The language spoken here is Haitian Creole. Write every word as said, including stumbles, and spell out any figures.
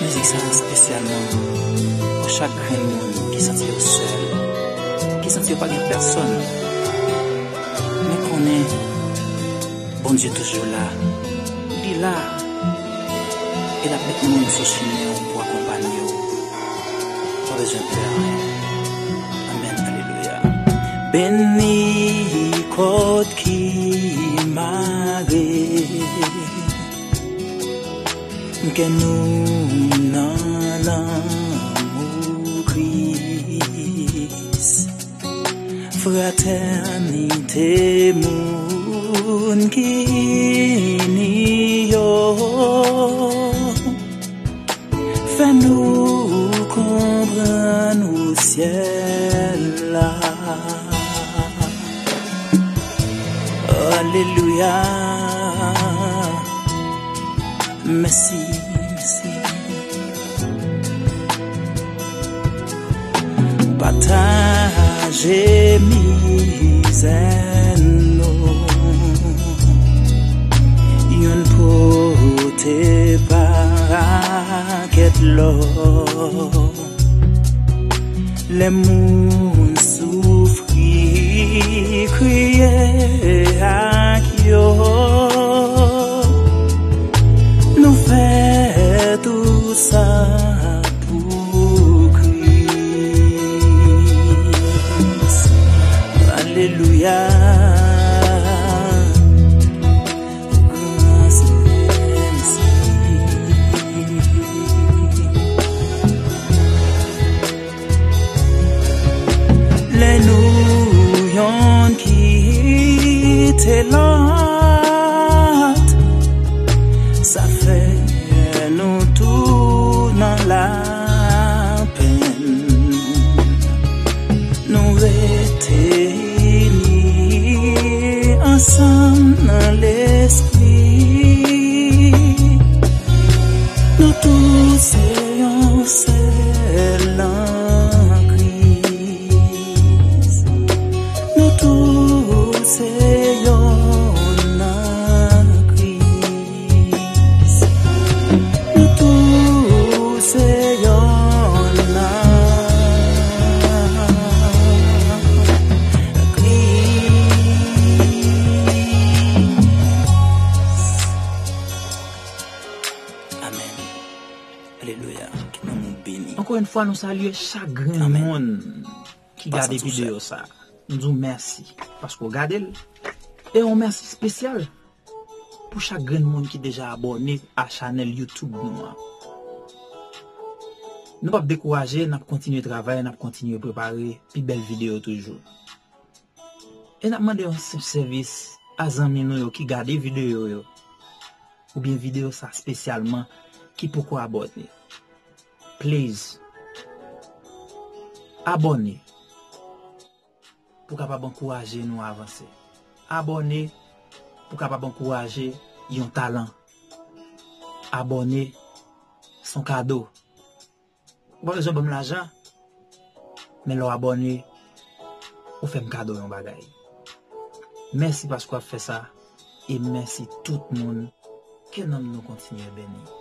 Mizik sa a espesyalman pou chak grenn moun ki santi yo sèl, ki santi yo pa gen pèsonn. Men konnen Bondye toujou la. Li la. E l ap met moun sou chimen w pou akonpanye w. Pa bezwen pè anyen. Amèn. Alelouya. Beni kòd ki mare kè nou nan lanmou Kris. Fratènite moun ki ini yo. Fè nou konprann ou syèl la. Alelouya. Mèsi, mèsi. Pataje mizè nou. Youn pote pakèt lòt. Lè moun soufri, kriye ak yo, nou fè tou sa pou Kris. Alelouya. Pou gran Senyè, mèsi. Lè nou yonn kite lòt, sa fè nou tou nan lapenn. Nou rete ini ansanm nan Lespri. Nou tou se yon sèl nan Kris. Nou tou se yon nan Kris. Nou tou se yon nan Kris. Amèn. Alelouya. Ke nanm ou beni. Ankò yon fwa, nou salye chak grenn moun ki gade videyo sa. Nou di w mèsi paske w gade l. E yon mèsi espesyal pou chak grenn moun ki deja abòne a chanèl YouTube nou an. Nou p ap dekouraje, n ap kontinye travay, n ap kontinye prepare pi bèl videyo toujou. E n ap mande yon senp sèvis a zanmi nou yo ki gade videyo yo, oubyen videyo sa espesyalman, ki poko abòne. Please, abòne. Pou kapab ankouraje nou avanse. Abòne pou kapab ankouraje yon talan. Abòne, se yon kado. Ou pa bezwen ban m lajan, men lè w abòne, ou fè m kado yon bagay. Mèsi paske w ap fè sa, e mèsi tout moun. Ke nanm nou kontinye beni.